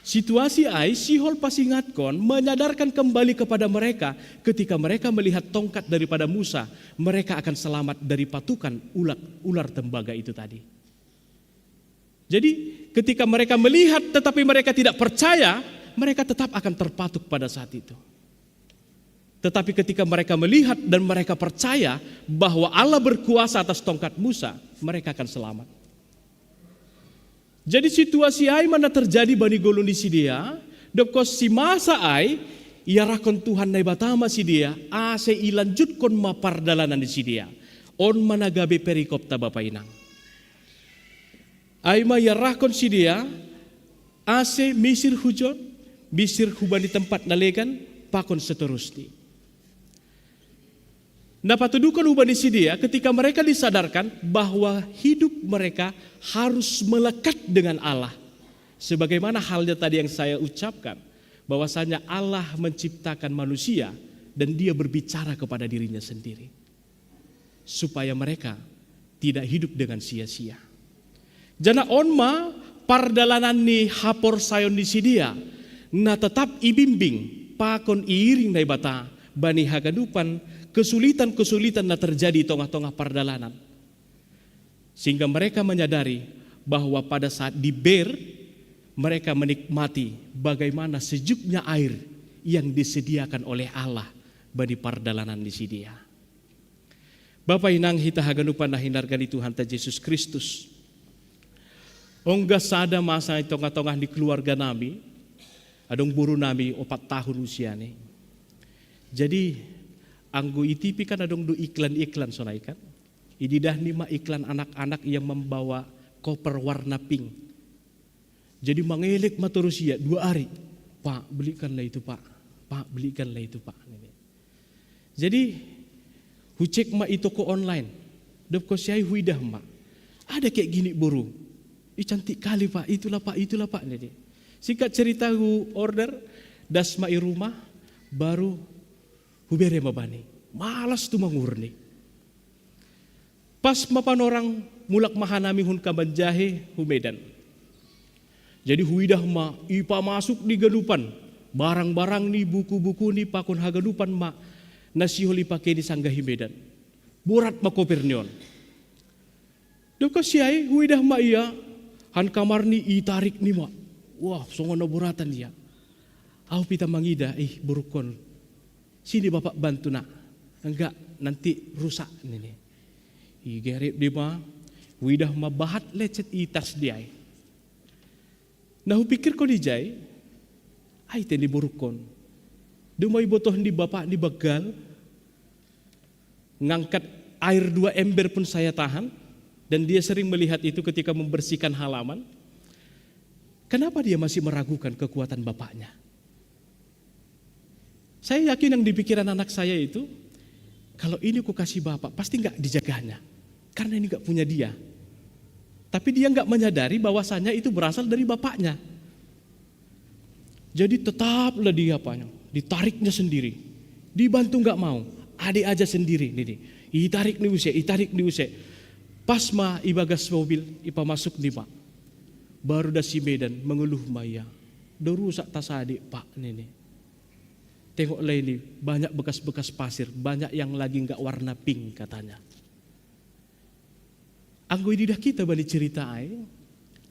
Situasi ai sihol pasingatkon, menyadarkan kembali kepada mereka, ketika mereka melihat tongkat daripada Musa, mereka akan selamat dari patukan ular, ular tembaga itu tadi. Jadi, ketika mereka melihat tetapi mereka tidak percaya, mereka tetap akan terpatuk pada saat itu. Tetapi ketika mereka melihat dan mereka percaya bahwa Allah berkuasa atas tongkat Musa, mereka akan selamat. Jadi situasi ai ma na terjadi bani goluh ni sidea, dob kos si Musa ai, iarahkon Tuhan Naibata ma sidea, ase ilanjutkon ma pardalanan ni sidea. On ma na gabe perikopta, Bapa Inang. Ai ma iarahkon sidea, ase misir hujon, misir hubani tempat na legan, pakon seterusni. Na patuduhkon hubani sidea ketika mereka disadarkan bahwa hidup mereka harus melekat dengan Allah. Sebagaimana halnya tadi yang saya ucapkan, bahwasanya Allah menciptakan manusia dan Dia berbicara kepada dirinya sendiri, supaya mereka tidak hidup dengan sia-sia. Janah on ma pardalanan ni haporsayaon ni sidea, na tetap ibimbing pakon iiring Naibata bani haganupan kesulitan-kesulitan na terjadi i tongah-tongah pardalanan. Sehingga mereka menyadari bahwa pada saat di Beer, mereka menikmati bagaimana sejuknya air yang disediakan oleh Allah bani pardalanan ni sidea. Bapa Inang, hita haganupan na hinarga ni Tuhanta Jesus Kristus. Ongga sada masa i tongah-tongah ni keluarga nami, adong boru nami opat tahun usiana. Jadi, anggo i T V kan adong do iklan-iklan sonai kan. Ididahni ma iklan anak-anak yang membawa koper warna pink. Jadi mangelek ma torus ia dua ari. "Pak, belikanlah itu, Pak. Pak, belikanlah itu, Pak." Jadi, hucek ma i toko online. Dob kos i ai huidah ma. Ada kayak gini boru. "Ih, cantik kali, Pak. Itulah, Pak. Itulah, Pak." Jadi, singkat cerita, hu order, das ma i rumah, baru hubere ma bani. Malas tu mangurni. Pas ma panorang, mulak ma hanami hun Kabanjahe hu Medan. Jadi huidah ma ipamasuk ni ganupan, barang-barangni, buku-bukuni pakon haganupan ma na sihol ipakeni sanggah i Medan. Borat ma koperni on. Dob kos i ai huidah ma ia, han kamarni itarikni ma. Wah, songon na boratan ia. Ahu pita mangida, "Ih, borungkon. Sini Bapak bantu, Nak. Enggak, nanti rusak," nini. Igerepni ma, huidah ma bahat lecet i tasni ai. Nah, hupikir ko dijai, ai te ni borukon. Dumai botoh ni bapak ni bagal, ngangkat air dua ember pun saya tahan, dan dia sering melihat itu ketika membersihkan halaman. Kenapa dia masih meragukan kekuatan bapaknya? Saya yakin yang di pikiran anak saya itu, kalau ini ku kasih bapak, pasti nggak dijaganya. Karena ini nggak punya dia. Tapi dia nggak menyadari bahwasanya itu berasal dari bapaknya. Jadi tetaplah di apanya, ditariknya sendiri. Dibantu nggak mau, adik aja sendiri. Nih, nih. Itarik ni use, itarik ni use. Pas ma ibagas mobil, ipamasuk ni pak. Baru da si Medan mengeluh ma ia. Do rusak tas adik pak, nini. Tengoklah ini, banyak bekas-bekas pasir, banyak yang lagi nggak warna pink, katanya. Anggo ididah kita bani cerita ai,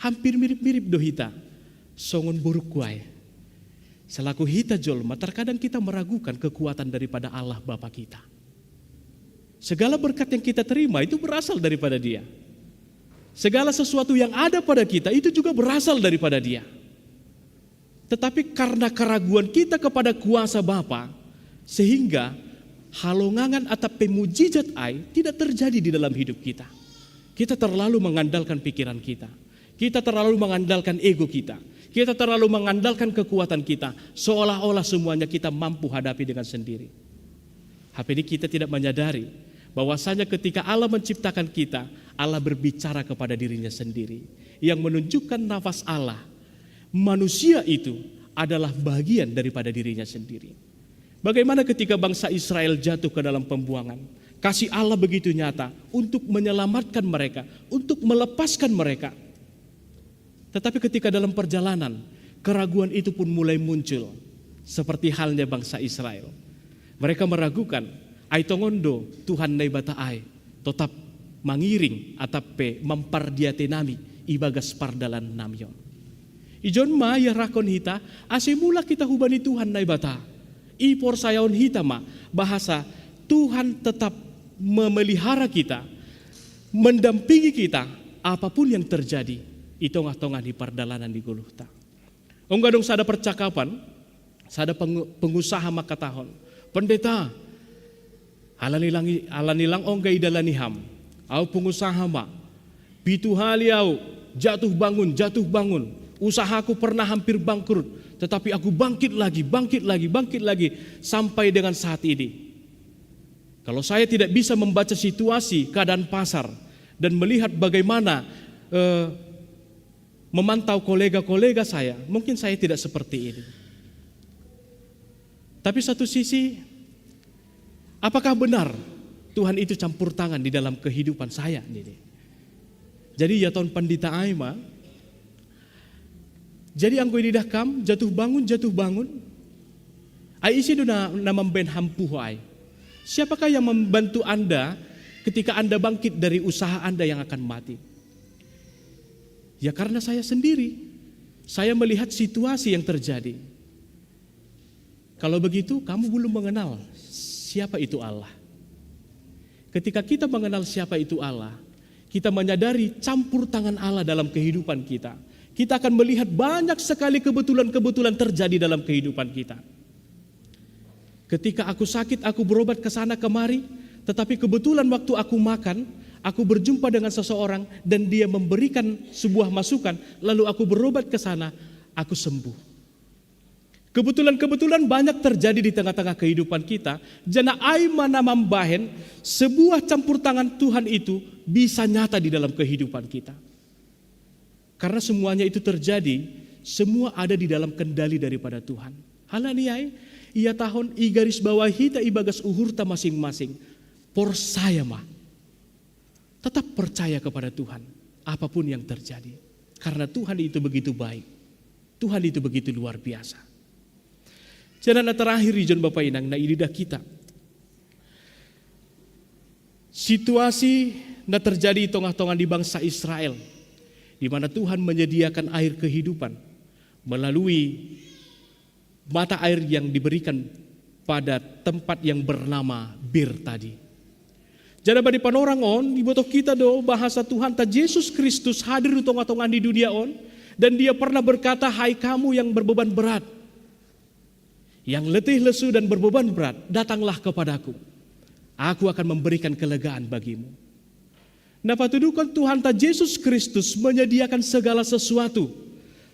hampir mirip-mirip do hita songon borukku ai. Selaku hita jolma, terkadang kita meragukan kekuatan daripada Allah Bapa kita. Segala berkat yang kita terima itu berasal daripada Dia. Segala sesuatu yang ada pada kita itu juga berasal daripada Dia. Tetapi karena keraguan kita kepada kuasa Bapa, sehingga halongangan atap pemujijat ai tidak terjadi di dalam hidup kita. Kita terlalu mengandalkan pikiran kita. Kita terlalu mengandalkan ego kita. Kita terlalu mengandalkan kekuatan kita. Seolah-olah semuanya kita mampu hadapi dengan sendiri. Tapi ini kita tidak menyadari bahwasanya ketika Allah menciptakan kita, Allah berbicara kepada dirinya sendiri. Yang menunjukkan nafas Allah, manusia itu adalah bagian daripada dirinya sendiri. Bagaimana ketika bangsa Israel jatuh ke dalam pembuangan? Kasih Allah begitu nyata untuk menyelamatkan mereka, untuk melepaskan mereka. Tetapi ketika dalam perjalanan, keraguan itu pun mulai muncul, seperti halnya bangsa Israel. Mereka meragukan, ai tongon do Tuhan Naibata ai totap mangiring atap pe mampardiate nami ibagas pardalan nami on. Ijon ma ia rakon hita, ase mulak hita hubani Tuhan Naibata. I porsayaon hita ma bahasa Tuhan tetap memelihara kita, mendampingi kita, apapun yang terjadi i tongah-tongah ni pardalanan di goluhta. Ongga dong sada percakapan, sada pengu- pengusaha mangkatahon, "Pendeta, ala ni lang, ala ni lang ongga idalani ham. Au pengusaha ma. Pitu hali au jatuh bangun, jatuh bangun. Usahaku pernah hampir bangkrut, tetapi aku bangkit lagi, bangkit lagi, bangkit lagi sampai dengan saat ini." Kalau saya tidak bisa membaca situasi keadaan pasar dan melihat bagaimana eh, memantau kolega-kolega saya, mungkin saya tidak seperti ini. Tapi satu sisi, apakah benar Tuhan itu campur tangan di dalam kehidupan saya ini? Jadi ia tongon pandita ai ma. Jadi anggo ididah kam jatuh bangun, jatuh bangun, ai ise do na, na mambaen ham puho ai? Siapakah yang membantu Anda ketika Anda bangkit dari usaha Anda yang akan mati? Ya karena saya sendiri. Saya melihat situasi yang terjadi. Kalau begitu, kamu belum mengenal siapa itu Allah. Ketika kita mengenal siapa itu Allah, kita menyadari campur tangan Allah dalam kehidupan kita. Kita akan melihat banyak sekali kebetulan-kebetulan terjadi dalam kehidupan kita. Ketika aku sakit, aku berobat ke sana kemari, tetapi kebetulan waktu aku makan, aku berjumpa dengan seseorang dan dia memberikan sebuah masukan, lalu aku berobat ke sana, aku sembuh. Kebetulan-kebetulan banyak terjadi di tengah-tengah kehidupan kita, janah ai ma na mambahen sebuah campur tangan Tuhan itu bisa nyata di dalam kehidupan kita. Karena semuanya itu terjadi, semua ada di dalam kendali daripada Tuhan. Halani ai, ia tahun i garis bawah hita ibagas uhurta masing-masing. Porsaya ma. Tetap percaya kepada Tuhan, apapun yang terjadi. Karena Tuhan itu begitu baik. Tuhan itu begitu luar biasa. Janah na terakhir ijon Bapa Inang na ididah kita. Situasi na terjadi i tongah-tongah ni bangsa Israel, di mana Tuhan menyediakan air kehidupan melalui mata air yang diberikan pada tempat yang bernama Bir tadi. Janah bani panorang on, ibotoh kita do bahasa Tuhanta Jesus Kristus hadir di tongah-tongah ni dunia on, Dan dia pernah berkata, "Hai kamu yang berbeban berat, yang letih lesu dan berbeban berat, datanglah kepadaku. Aku akan memberikan kelegaan bagimu." Nah, patuduhkan Tuhan ta Yesus Kristus menyediakan segala sesuatu.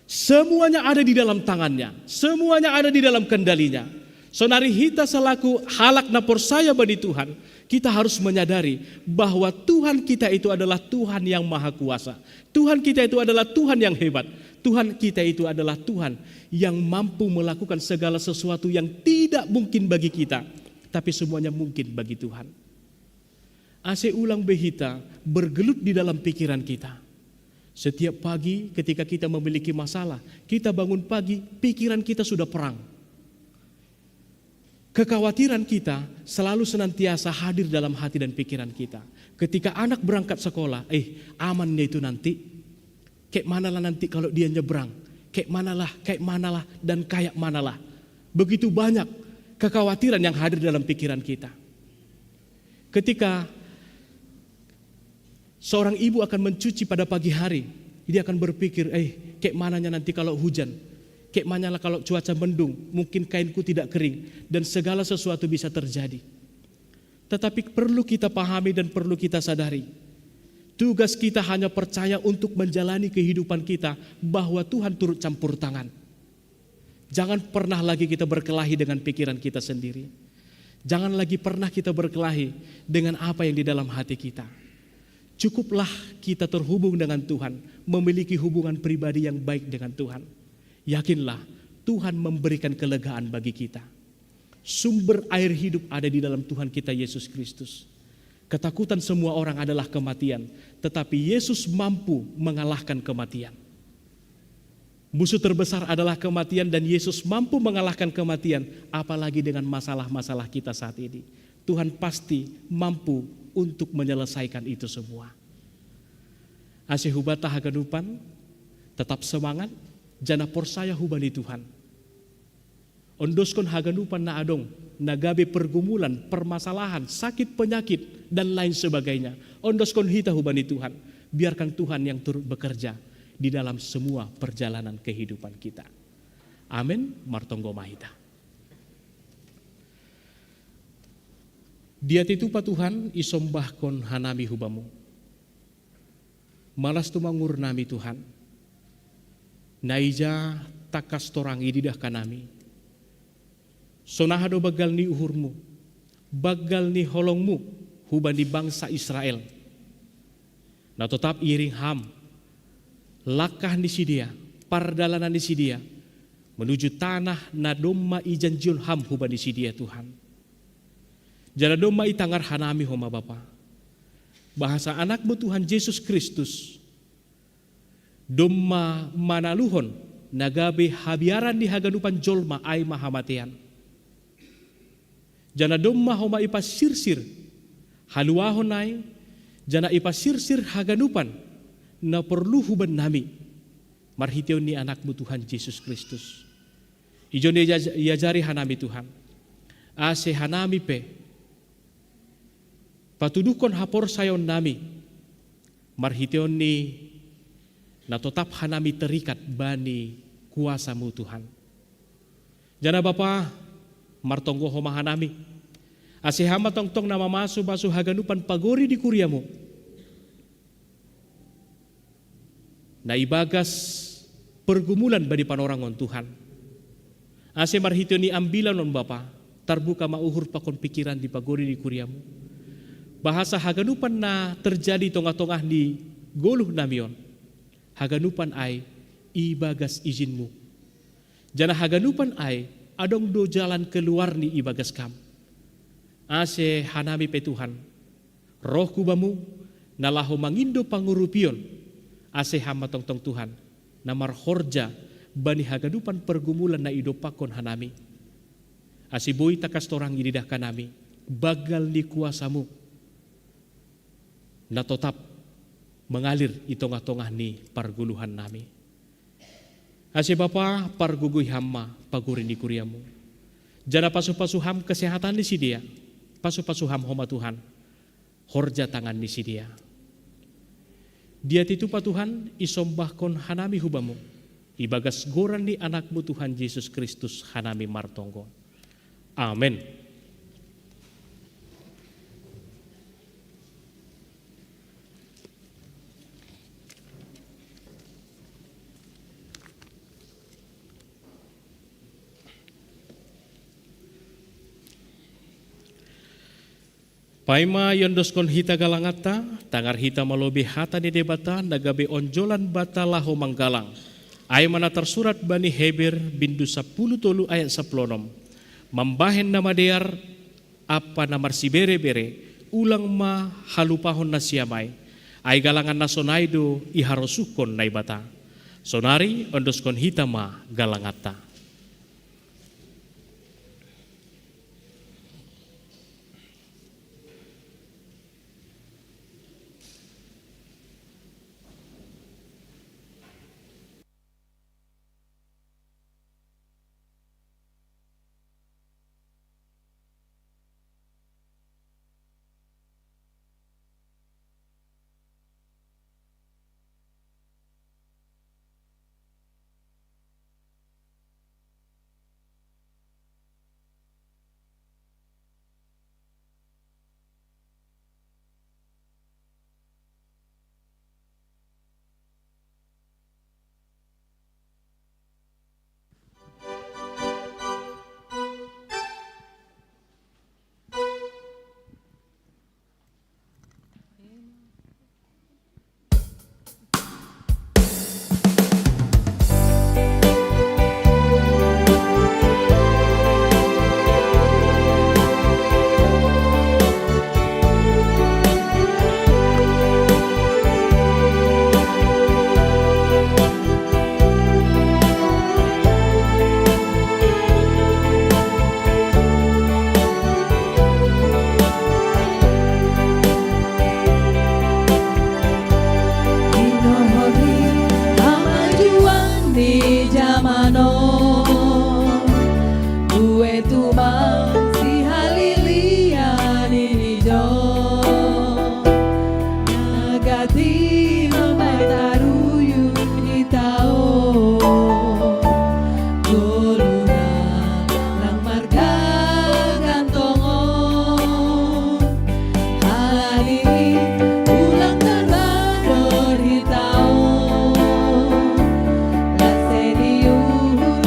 Semuanya ada di dalam tangannya. Semuanya ada di dalam kendalinya. Sonari hita selaku halak na porsaya bani Tuhan, kita harus menyadari bahwa Tuhan kita itu adalah Tuhan yang maha kuasa. Tuhan kita itu adalah Tuhan yang hebat. Tuhan kita itu adalah Tuhan yang mampu melakukan segala sesuatu yang tidak mungkin bagi kita, tapi semuanya mungkin bagi Tuhan. Ase ulang be hita bergelut di dalam pikiran kita. Setiap pagi ketika kita memiliki masalah, kita bangun pagi, pikiran kita sudah perang. Kekhawatiran kita selalu senantiasa hadir dalam hati dan pikiran kita. Ketika anak berangkat sekolah, eh, amannya itu nanti? Kayak manalah nanti kalau dia nyebrang? Kayak manalah, kayak manalah, dan kayak manalah? Begitu banyak kekhawatiran yang hadir dalam pikiran kita. Ketika seorang ibu akan mencuci pada pagi hari, dia akan berpikir, "Eh, kayak mananya nanti kalau hujan? Kayak manalah kalau cuaca mendung? Mungkin kainku tidak kering." Dan segala sesuatu bisa terjadi. Tetapi perlu kita pahami dan perlu kita sadari, tugas kita hanya percaya untuk menjalani kehidupan kita, bahwa Tuhan turut campur tangan. Jangan pernah lagi kita berkelahi dengan pikiran kita sendiri. Jangan lagi pernah kita berkelahi dengan apa yang di dalam hati kita. Cukuplah kita terhubung dengan Tuhan, memiliki hubungan pribadi yang baik dengan Tuhan. Yakinlah, Tuhan memberikan kelegaan bagi kita. Sumber air hidup ada di dalam Tuhan kita Yesus Kristus. Ketakutan semua orang adalah kematian, tetapi Yesus mampu mengalahkan kematian. Musuh terbesar adalah kematian, dan Yesus mampu mengalahkan kematian, apalagi dengan masalah-masalah kita saat ini. Tuhan pasti mampu untuk menyelesaikan itu semua. Ase huba ta haganupan, tetap semangat, janah porsaya hubani Tuhan. Ondoskon haganupan na adong, na gabe pergumulan, permasalahan, sakit, penyakit, dan lain sebagainya. Ondoskon hita hubani Tuhan. Biarkan Tuhan yang turut bekerja di dalam semua perjalanan kehidupan kita. Amin. Martonggo ma hita. Dia titupa Tuhan, isombahkon hanami hubamu. Malas tu mangur nami Tuhan. Na ija takas torang ididah kanami. Sonaha do banggal ni uhurmu, banggal ni holongmu hubani bangsa Israel. Na totap iring ham, langkah ni sidea, pardalanan ni sidea, menuju tanah na domma ijanjion ham hubani sidea Tuhan. Jala domma itangar hanami homa Bapa. Bahasa anakmu Tuhan Yesus Kristus, domma manaluhon na gabe habiaran ni haganupan jolma ai ma hamatean. Jana domma homa ipasirsir haluahon ai, jana ipasirsir haganupan na porlu hubannami, marhiteon ni anakmu Tuhan Yesus Kristus. Ijon iajari hanami Tuhan, ase hanami pe patuduhkon haporsayaon nami, marhiteon ni na totap hanami terikat bani kuasamu Tuhan. Jana Bapa, martonggo homa hanami, ase ham ma tongtong na mamasu-masu haganupan pagori di kuriamu, na ibagas pergumulan bani panorangon Tuhan. Ase marhiteon ni ambilan on Bapa, tarbuka ma uhur pakon pikiran di pagori di kuriamu. Bahasa haganupan na terjadi tongah-tongah ni goluh nami on, haganupan ai ibagas izinmu. Jana haganupan ai adong do jalan keluar ni ibagas kam. Ase hanami pe Tuhan, rohku bamu, na laho mangindo pangurupion, ase ham ma tongtong Tuhan, na marhorja bani haganupan pergumulan na idompakkon hanami. Ase boi takas torang ididah hanami banggal ni kuasamu na totap mengalir i tongah-tongah ni pargoluhan nami. Ase Bapa, pargogoi ham ma pagori ni kuriamu. Jana pasu-pasu ham kesehatan ni sidea, pasu-pasu ham homa Tuhan horja tangan ni sidea. Diat i tupa Tuhan, isombahkon hanami hu Bamu, ibagas goran ni Anakmu Tuhan Jesus Kristus hanami martonggo. Amen. Paima iondoskon hita galanganta, tangar hita ma lobei hata ni Debata na gabe onjolan banta laho manggalang. Ai ma na tarsurat bani Heber bindu sapuluh tolu ayat sapuluh onom. Mambahen na madear ampa na marsibere-bere, ulang ma halupahon nasiam ai. Ai galangan na sonai do iharosuhkon Naibata. Sonari ondoskon hita ma galanganta. Hinohot ni hamajuan ni jaman on, buei tumang sihalilian i nijon. Na gati mambahen taruyuk hita on, ngoluna lang margagan tongon. Halani i ulang tarbandor hita on, las ni uhur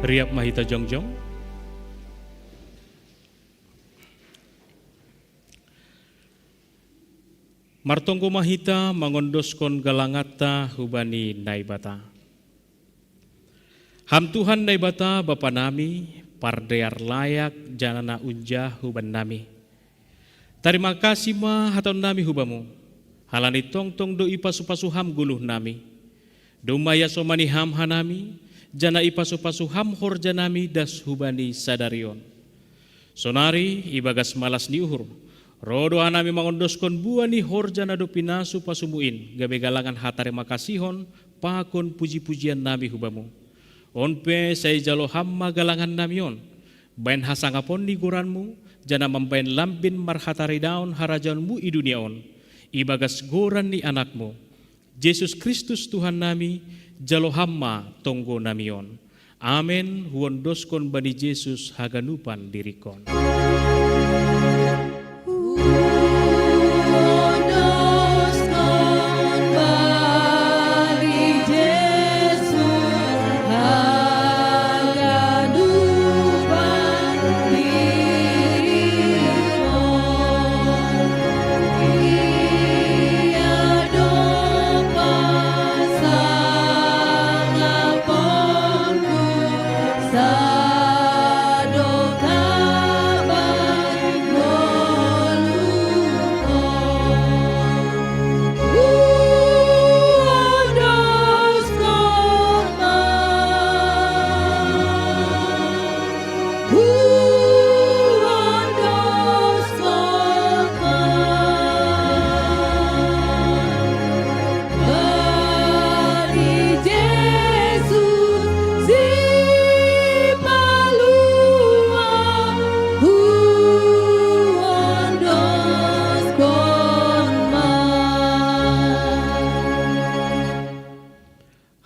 Riap ma hita jongjong. Martonggo ma hita mangondoskon galanganta hubani Naibata. Ham Tuhan Naibata Bapa nami, pardear layak jana na unja huban nami. Tarima kasih ma hataon nami hubamu, halani tongtong do ipasu-pasu ham goluh nami. Doma iasomani ham hanami, jana ipasu-pasu ham horja nami das hubani sadari on. Sonari ibagas malas ni uhur, ro do hanami mangondoskon buah ni horja na dob pinasu-pasumu in, gabe galangan hatarima kasihon pakon puji-pujian nami hubamu. On pe sai jalo ham ma galangan nami on, baen hasangapon ni goranmu, jana mambaen lambin marhataridaon harajaonmu i dunia on, ibagas goran ni Anakmu, Jesus Kristus Tuhan nami, jalo ham ma tonggo nami on. Amen, huondoskon bani Jesus haganupan diringkon.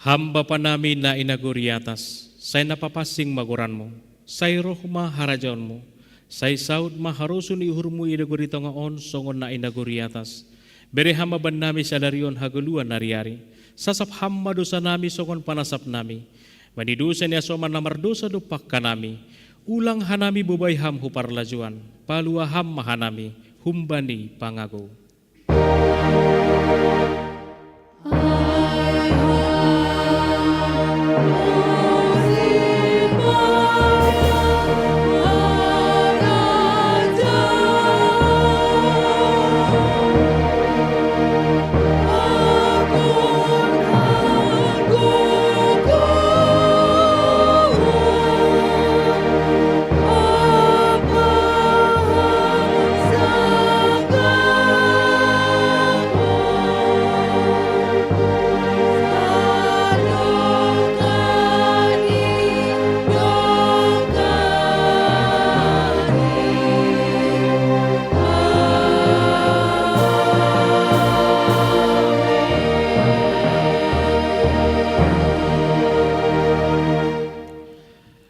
Ham Bapa nami na i nagori atas, sai na papansing ma goranmu, sai roh ma harajaonmu, sai saud ma harosuh ni uhurmu i nagori tonga on songon na i nagori atas. Bere ham ma bannami sadari on hagoluhan ariari, sasap ham ma dosa nami songon panasap nami bani dosa ni hasoman na mardosa dompak hanami. Ulang hanami bobai ham hu parlajouan, palua ham ma hanami humbani pangagou.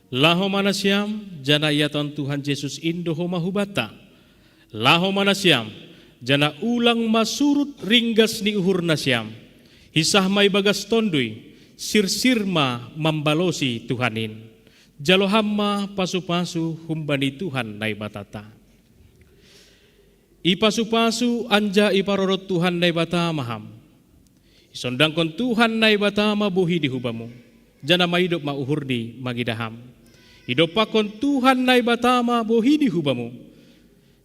Laho ma nasiam, jana ihatahon Tuhan Jesus in do homa hubanta. Laho ma nasiam, jana ulang ma surut ringgas ni uhur nasiam. Hinsah ma ibagas tonduy, sirsir ma mambalosi Tuhan in. Jalo ham ma pasu-pasu humbani Tuhan Naibatanta. Ipasu-pasu anjaha iparorot Tuhan Naibata ma ham. Isondangkon Tuhan Naibata ma bohini hubamu, jana maidop ma uhurni mangidah ham. Idompakkon Tuhan Naibata ma bohini hubamu,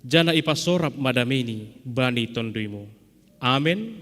jana ipasorap ma dameini bani tonduymu. Amen.